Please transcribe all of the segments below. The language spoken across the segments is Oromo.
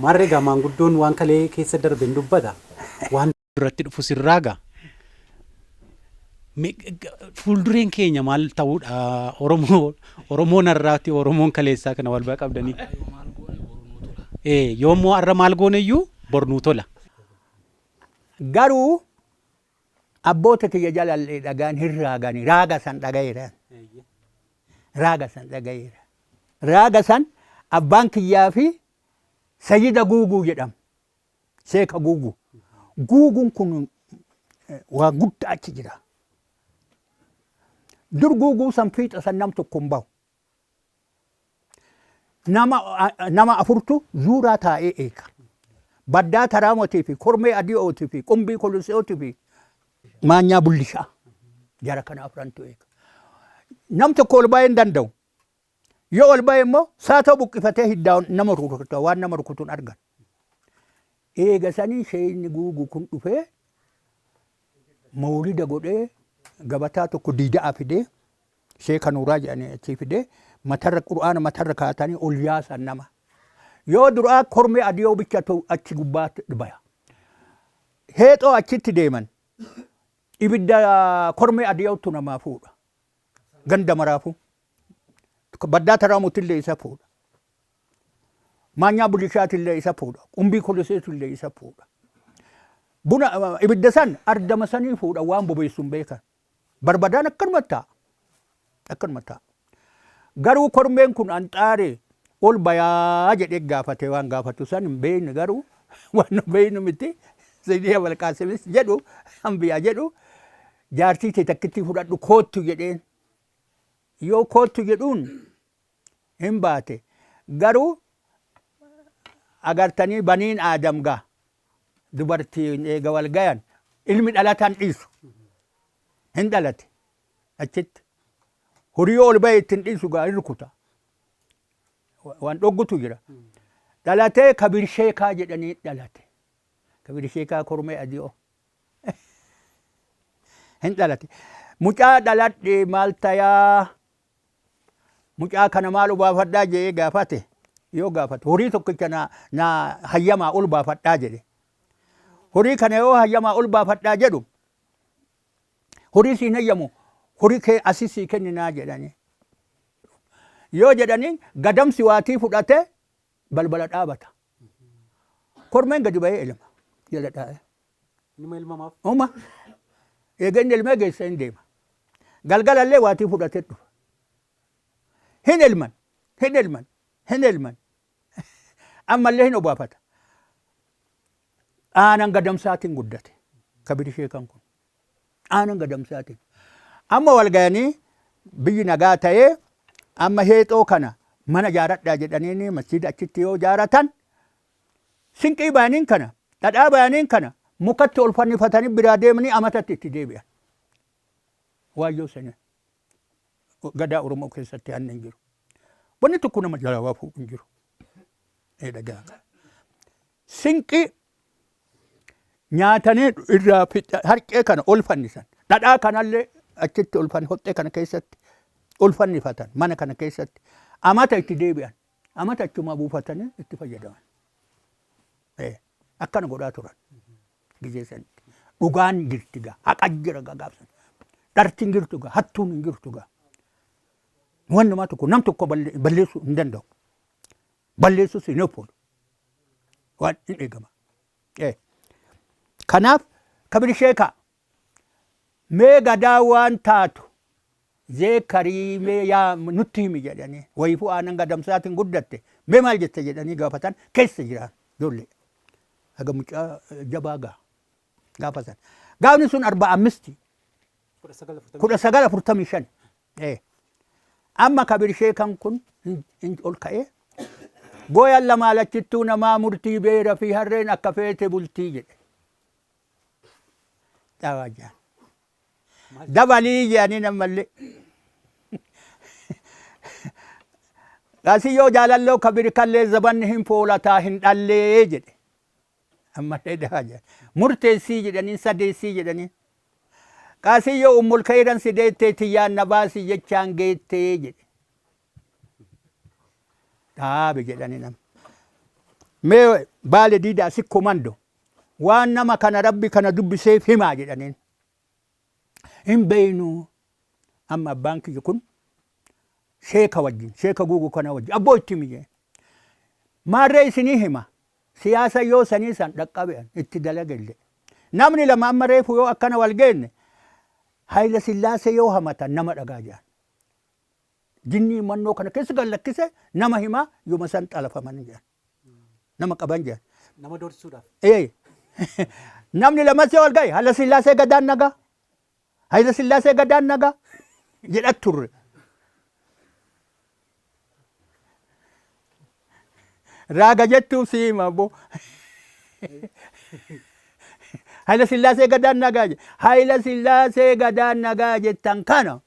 Maarree egaa maanguddoon waan kalee keessa darbe hin dubbata. Waan duratti dhufu sirraa gaa. Fuuldureen keenya maal ta'uudha? Oromoo Oromoon har'aati Oromoon kaleessaa kana wal bira qabdanii. Ee yoommoo har'a maal goone iyyuu bor nuu tola. Garuu abboota kiyya jalallee dhagaan hin raagani raaga san dhagayeera. Raaga san dhagayeera. Raaga san abbaan kiyyaa fi Sayyida Guuguu jedhama. Seeka Guuguu. Guuguun kun waa guddaa achi jira. Dur guuguu san fiixa san nam tokko hin bahu. Nama, nama afurtu zuuraa taa'ee eega. Baddaa Taraamotii fi Kormee Adi'ootii fi Qumbii Koloseeotii fi Maanyaa Bullishaa. Jara kana afrantu eega. Nam tokko ol ba'ee hin danda'u. Yoo ol ba'e immoo saatoo buqqifatee hiddaan nama rukuta waan nama rukutuun argan. Eega sanii sheeyni guugu kun dhufee mawlida godhee gabataa tokko diida'a fidee sheeka Nuuraa jedhanii achii fidee matarra qur'aana matarra kaatanii ol yaasan nama. Yoo duraa kormee adiyoo bichatu achi gubbaatti baya. Heexoo achitti deeman ibidda kormee adiyootu namaa fuudha. Ganda maraafuu. Baddaa Taraamutillee isa fuudha. Maanyaa Bulishaatillee isa fuudha. Qumbii Koloseetillee isa fuudha. Buna ibidda san ardama sanii fuudha waan bobeessu hin beekan. Barbadaan akkanuma ta'a. Akkanuma ta'a. Garuu kormeen kun anxaare ol bayaa jedhee gaafate waan gaafatu san hin beekne garuu waan nu beeknu miti. Sayyidina Abalqaasimis jedhu ambiyaa jedhu jaartii tee takkittii fudhadhu koottu jedheen. Yoo koottu jedhuun hin baate. Garuu agartanii baniin Aadam gaa dubartiin eega wal gayan ilmi dhalataan dhiisu. Hin dhalate achitti. Horii yoo ol bahe ittiin dhiisu gaa hin rukuta. Waan dhoggutu jira. Dhalatee Kabir Sheekaa jedhanii dhalate. Kabir Sheekaa kormee adi'oo. Hin dhalate. Mucaa dhaladhe maal tayaa? Mucaa kana maal obaafadhaa jedhee gaafate. Yoo gaafate horii tokkicha na, na hayyamaa ol baafadhaa jedhe. Horii kana yoo hayyamaa ol baafadhaa jedhu horii siin hayyamu horii kee asii sii kenninaa jedhanii. Yoo jedhanii gadamsi waatii fudhate balbala dhaabata. Kormeen gadi bahee elma jala taa'ee. Inuma elmamaaf. Uma. Eega inni elmee geessa hin deema. Galgalallee waatii fudhatee dhufa. Hin elman, hin elman, hin elman. Ammallee hin obaafata. Aanan gadamsaatiin guddate. Kabiri sheekan kun. Aanan gadamsaatiin. Amma wal gayanii biyyi nagaa ta'ee amma heexoo kana mana jaaradhaa jedhaniini masjiida achitti yoo jaaratan sinqii bayaniin kana dhadhaa bayaniin kana mukatti ol fannifatanii biraa deemanii amatatti itti deebi'an. Waayyoo sanii gadaa Oromoo keessatti hanni hin jiru. Wanni tokko nama jalaa waa fuudhu hin jiru. Ee dhagaa. Sinqii nyaatanii irraa harqee kana ol fannisan. Dhadhaa kanallee achitti ol fanni hoxxee kana keessatti ol fannifatan mana kana keessatti amata itti deebi'an. Amata achumaa buufatanii itti fayyadaman. Akkana godhaa turan gizee sanitti. Dhugaan jirti gaa haqa jira gaa gaafsan. Dharti hin jirtu gaa hattuun hin jirtu gaa. Waan namaa tokko nam tokko balleessuu hin danda'u. Balleessuus hin oolu. Waan hin eegama. Kanaaf kabir sheekaa mee gadaa waan taatu zeekarii mee yaa nutti himi jedhanii wayifuu aanan gadamsaatiin guddatte mee maal jette jedhanii gaafatan keessa jiraan ijoollee. Haga mucaa jabaa gaa gaafa san. Gaafni sun arba'a ammisti. 1945. Amma kabir sheekan kun hin ol ka'ee gooyan lamaa lachittuu namaa murtii beera fi harreen akka feete bultii jedhe. Dhaabaa jaan. Dabalii jedhanii ammallee. Qasiyyoo jaalalloo kabir kallee zabanni hin foolataa hin dhallee jedhe. Ammallee dhahaa jedhan. Murteessii jedhanii sadeessii jedhanii. Qasiyyoo ummul kayran si deettee tiyyaan na baasi jechaan geettee jedhe. Dhaabe jedhanii nama. Mee Baale Diidaa Sikkoo Mando waan nama kana Rabbi kana dubbiseef himaa jedhaniin. Hin beeynu. Amma abbaan kiyya kun sheeka wajjin, sheeka Guugu kana wajjin, abboo itti himi jedhe. Maarree isinii hima. Siyaasa yoo sanii san dhaqqabe an itti dalage illee. Namni lama amma reefu yoo akkana wal geenne Hayila Sillaasee yoo hamatan nama dhagaa jedhan. Jinnii mannoo kana keessa gad lakkise nama himaa yooma san xalafaman jedhan. Nama qaban jedhan. Nama doorsisuudhaaf. Ee. Namni lamas yoo wal gahe Hayila Sillaasee gadaan nagaa. Hayila Sillaasee gadaan nagaa jedha turre. Raaga jettuuf si hima abbo. Hayila Sillaasee gadaan nagaa jedha. Hayila Sillaasee gadaan nagaa jettan kana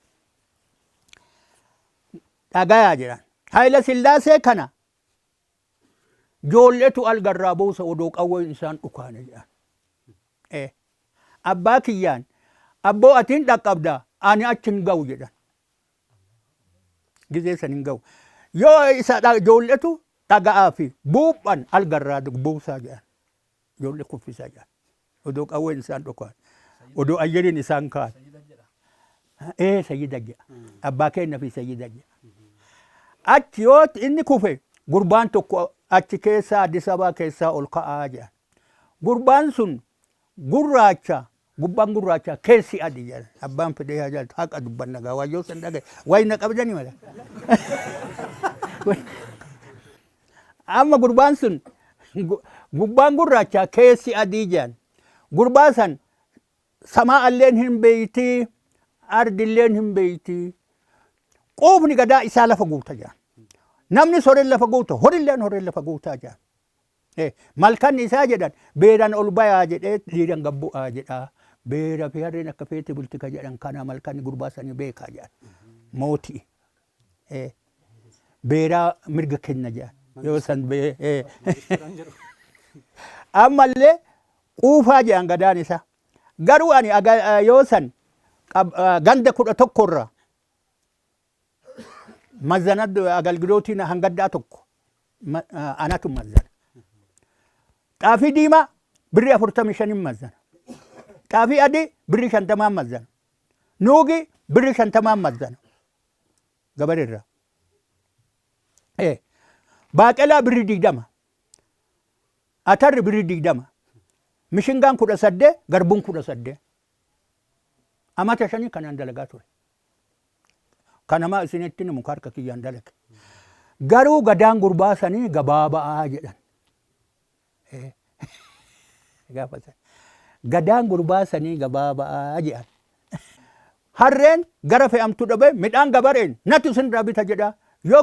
dhagayaa jedhan. Hayila Sillaasee kana Joolletu algarraa buusa odoo qawween isaan dhukaane jedhan. Eh. Abbaa kiyyaan abboo ati hin dhaqqabda ani achi hin ga'u jedhan. Gizee san hin ga'u. Yoo isa joolletu dhaga'aa fi buuphan algarraa buusaa jedhan. Ijoollee kuffisaa jedhan. Odoo qawween isaan dhokaan. Odoo ayyeriin isaan kaan. Ee sayyida jedha. Abbaa keenna fi sayyida jedha. Achi yoo inni kufe gurbaan tokko achi keessaa Addis Ababaa keessaa ol ka'aa jedhan. Gurbaan sun gurraacha gubbaan gurraacha keessi adi jedhan. Abbaan fedhee haa jaalatu haqa dubbanna gaa waayyoo san dhagaye. Wayi na qabdani mala. Amma gurbaan sun gubbaan gurraacha keessi adii jedhan. Gurbaa san samaa'alleen hin beeyti, ardilleen hin beeyti. Quufni gadaa isaa lafa guuta jedhan. Namni horeen lafa guuta, horilleen horeen lafa guutaa jedhan. Malkanni isaa jedhan beeran ol bayaa jedhee dhiiran gad bu'aa jedha. Beera fi harreen akka feete bulti ka jedhan kana malkanni gurbaa sanii beekaa jedhan. Mootii. Beeraa mirga kenna jedhan. Yoo san bee. Ammallee quufaa jedhan gadaan isaa. Garuu ani yoo san ganda 11 irraa mazzana agalgilootiin hangaddaa tokko anatu mazzana. Xaafii diimaa birrii 45 mazzana. Xaafii adii birrii 50 mazzana. Nuugii birrii 50 mazzana. Gabareerraa. Baaqelaa birrii 20. Atarri birrii 20. Mishingaan 18, garbuun 18. Amata shanii kanaan dalagaa ture. Kanamaa isinitti himu harka kiyyaan dalage. Garuu gadaan gurbaa sanii gabaaba'aa jedhan. Gaafa san. Gadaan gurbaa sanii gabaaba'aa jedhan. Harreen gara fe'amtu dhabe midhaan gabareen natu isinirraa bita jedha. Yoo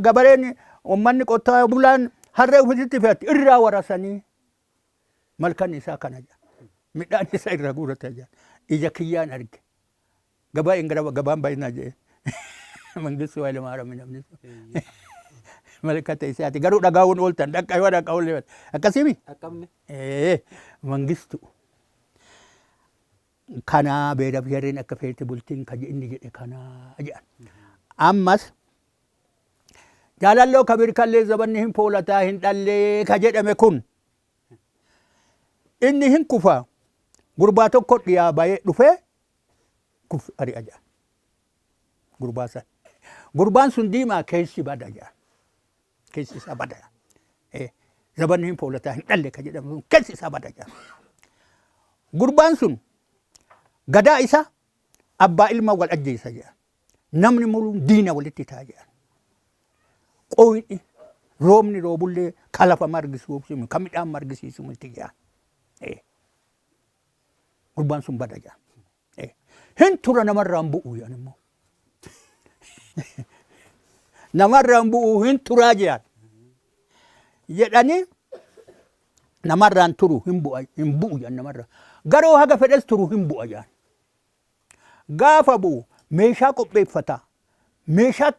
gabareen uummanni qottaa bulaan harree ofiisitti fe'atti irraa warasanii malkan isaa kana jedha. Midhaan isaa irraa guurata jedha. Ija kiyyaan arge. Gabaa hin gara gabaan baay'inaa jedhe. Mangistuu Hayilamaariyaam namni sun. Malkata isaati. Garuu dhagaa'uun ooltan dhaqqa yoo dhaqqa oollee akkasii Dhaqqabne. Ee Mangistuu. Kanaa beera fi harreen akka feete bultiin kan inni jedhe kanaa jedhan. Ammas jaalalloo kabir kallee zabanni hin foolataa hin dhallee ka jedhame kun inni hin kufa gurbaa tokko dhiyaa bayee dhufee kuf ari'a jedhan. Gurbaa san. Gurbaan sun diimaa keessi bada jedhan. Keessi isaa bada. Zabanni hin foolataa hin dhalle ka jedhamu sun keessi isaa bada jedhan. Gurbaan sun gadaa isaa abbaa ilma wal ajjeesa jedhan. Namni muruun diina walitti ta'a jedhan. Qooyni roobni roobullee ka lafa margisuuf ka midhaan margisiisu miti jedhan. Gurbaan sun bada jedhan. Hin tura namarraan bu'u jedhan immoo. Namarraan bu'u hin turaa jedhan. Jedhanii namarraan turu hin bu'a hin bu'u jedhan namarraa. Garuu haga fedhes turu hin bu'a jedhan. Gaafa bu'u meeshaa qopheeffata. Meeshaa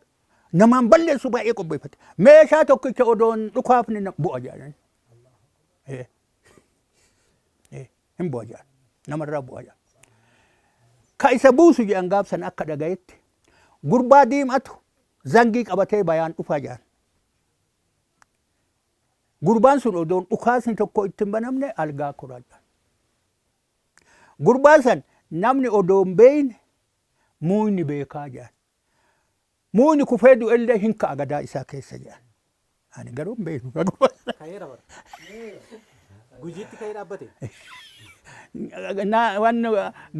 namaan balleessu baay'ee qopheeffata. Meeshaa tokkicha odoon dhukaafni bu'a jedhan. Hin bu'a jedhan. Namarraa bu'a jedhan. Ka isa buusu jedhan gaaf sana akka dhagayetti gurbaa diimatu zangii qabatee bayaan dhufa jedhan. Gurbaan sun odoon dhukaasni tokko itti hin banamne algaa koraa jedhan. Gurbaa san namni odoo hin beeyne muuyni beekaa jedhan. Muuyni kufee du'ellee hin ka'a gadaa isaa keessa jedhan. Ani garuu hin beeknu. Ka'eera bara. Gujiitti ka'ee dhaabbate. Na waan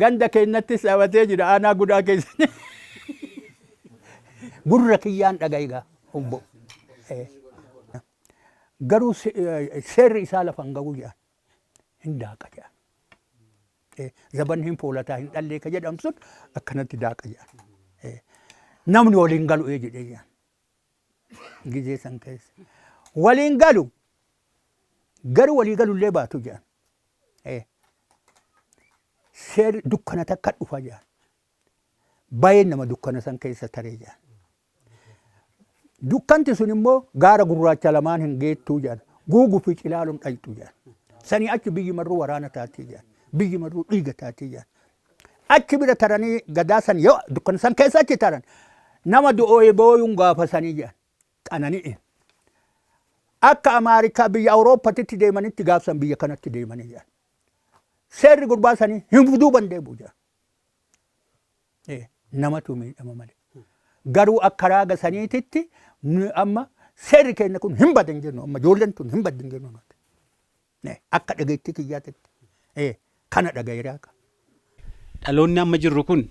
ganda keenyattis dhaabatee jira aanaa gudaa keessa. Gurra kiyyaan dhaga'i gaa obbo. Garuu seerri isaa lafa hin ga'u jedhan. Hin daaqa jedhan. Zabanni hin foolataa hin dhallee ka jedhamu sun akkanatti daaqa jedhan. Namni waliin galu ee jedhee jedhan. Gizee san keessa. Waliin galu garuu walii galullee baatu jedhan. Seerri dukkana takka dhufa jedhan. Bayeen nama dukkana san keessa taree jedhan. Dukkanti sun immoo gaara gurraacha lamaan hin geettuu jedhan. Guugu fi cilaaluun dhayxu jedhan. Sanii achi biyyi marruu waraana taatii jedhan. Biyyi marruu dhiiga taatii jedhan. Achi bira taranii gadaa san yoo dukkana san keessa achi taran nama du'ooye booyuun gaafa sanii jedhan. Qanani'e. Akka Amaarikaa biyya Awurooppatitti deemanitti gaafsan biyya kanatti deemanii jedhan. Seerri gurbaa sanii hin duuban deebi'u jedhan. Namatu miidhama malee. Garuu akka raaga saniititti nu amma seerri keenya kun hin badan jennu amma ijoolleen tun hin baddi hin jennu nuti. Akka dhageettii kiyyaatitti kana dhagaye raaga. Dhaloonni amma jirru kun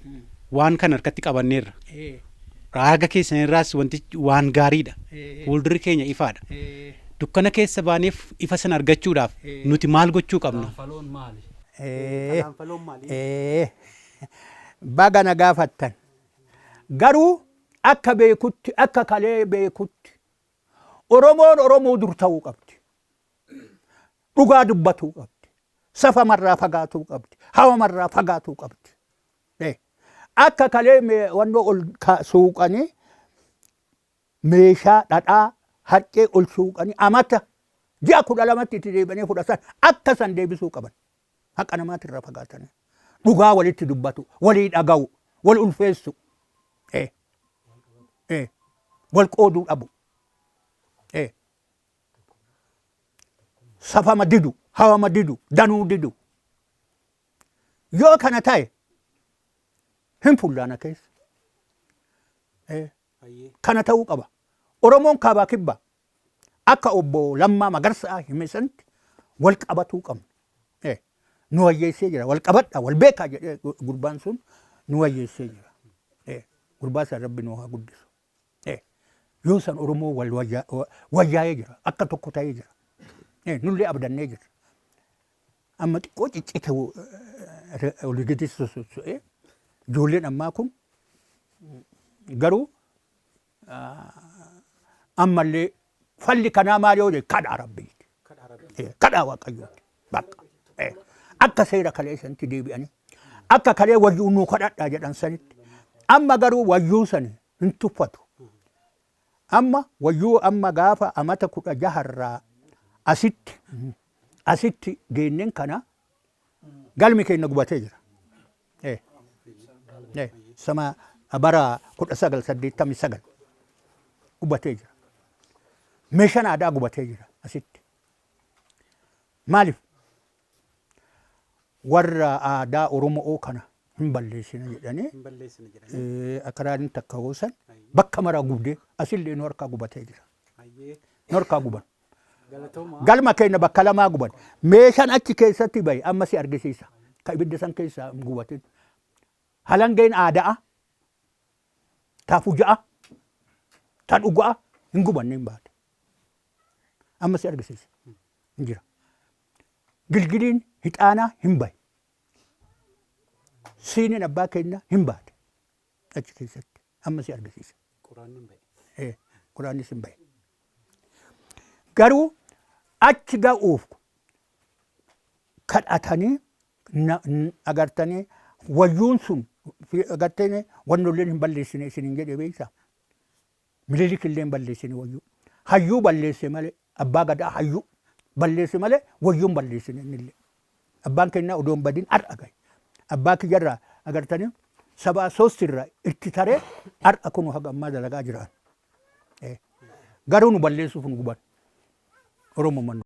waan kana harkatti qabanneerra. Raaga keessan irraas wanti waan gaariidha. Fuuldurri keenya ifaadha. Dukkana keessa baaneef ifa sana argachuudhaaf nuti maal gochuu qabna? Faloon maali? Kalaanfaloon maali? Baga na gaafattan. Garuu akka beekutti akka kalee beekutti Oromoon Oromoo dur ta'uu qabdi. Dhugaa dubbatuu qabdi. Safamarraa fagaatuu qabdi. Hawamarraa fagaatuu qabdi. Akka kalee wannoo ol suuqanii meeshaa dhadhaa harcee ol suuqanii amata ji'a 12tti itti deebi'anii fudhatan akka san deebisuu qaban. Haqa namaatirraa fagaatanii. Dhugaa walitti dubbatu, walii dhaga'u, wal ulfeessu. Wal qooduu dhabu. Safama didu, hawama didu, danuu didu. Yoo kana ta'e hin fullaana keessa. Kana ta'uu qaba. Oromoon kaabaa kibbaa akka obbo Lammaa Magarsaa hime sanatti wal qabatuu qabna. Nu wayyeessee jira. Wal qabadha, wal beekaa jedhee gurbaan sun nu wayyeessee jira. Gurbaa san Rabbi nu haa guddisu. Yoo san Oromoo wal wayyaa'ee jira. Akka tokko ta'ee jira. Nullee abdannee jira. Amma xiqqoo ciccite olii gadi sosso'ee ijoolleen ammaa kun garuu ammallee falli kanaa maal yoo jedhe kadhaa Rabbiiti. Kadhaa Waaqayyooti. Bakka. Akka seera kalee sanitti deebi'anii akka kalee wayyuu nuu kadhadhaa jedhan sanitti amma garuu wayyuu sani hin tuffatu. Amma wayyuu amma gaafa amata 16rraa asitti asitti geenneen kana galmi keenya gubatee jira. Sama bara 1989 gubatee jira. Meeshaan aadaa gubatee jira asitti. Maaliif? Warra aadaa Oromoo kana hin balleessina jedhanii Hin balleessina jedhanii. Akaraaniin takka hoosan bakka maraa gubdee asillee nu harkaa gubatee jira. Hayyee. Nu harkaa guban. Galatooma. Galma keenya bakka lamaa guban. Meeshaan achi keessatti bahe amma si argisiisa. Ka ibidda san keessaa hin gubatin. Halangeen aada'a. Ta fuja'a. Ta dhuga'a hin gubanne hin baate. Amma si argisiisa. Hin jira. Gilgiliin hixaanaa hin bahe. Siiniin abbaa keenyaa hin baate. Achi keessatti. Amma si argisiisa. Quraanni hin bahe. Quraannis hin bahe. Garuu achi ga'uuf kadhatanii agartanii wayyuun sun agartanii wannolleen hin balleessine isiniin jedhe beektaa. Minilik illee hin balleessine wayyuu. Hayyuu balleesse malee abbaa gadaa hayyuu balleesse malee wayyuu hin balleessine innillee. Abbaan keenyaa odoo hin badin har'a gahe. Abbaa kiyyarraa agartanii sabaa soostirraa itti taree har'a kun haga ammaa dalagaa jiraan. Garuu nu balleessuuf nu guban. Oromoo.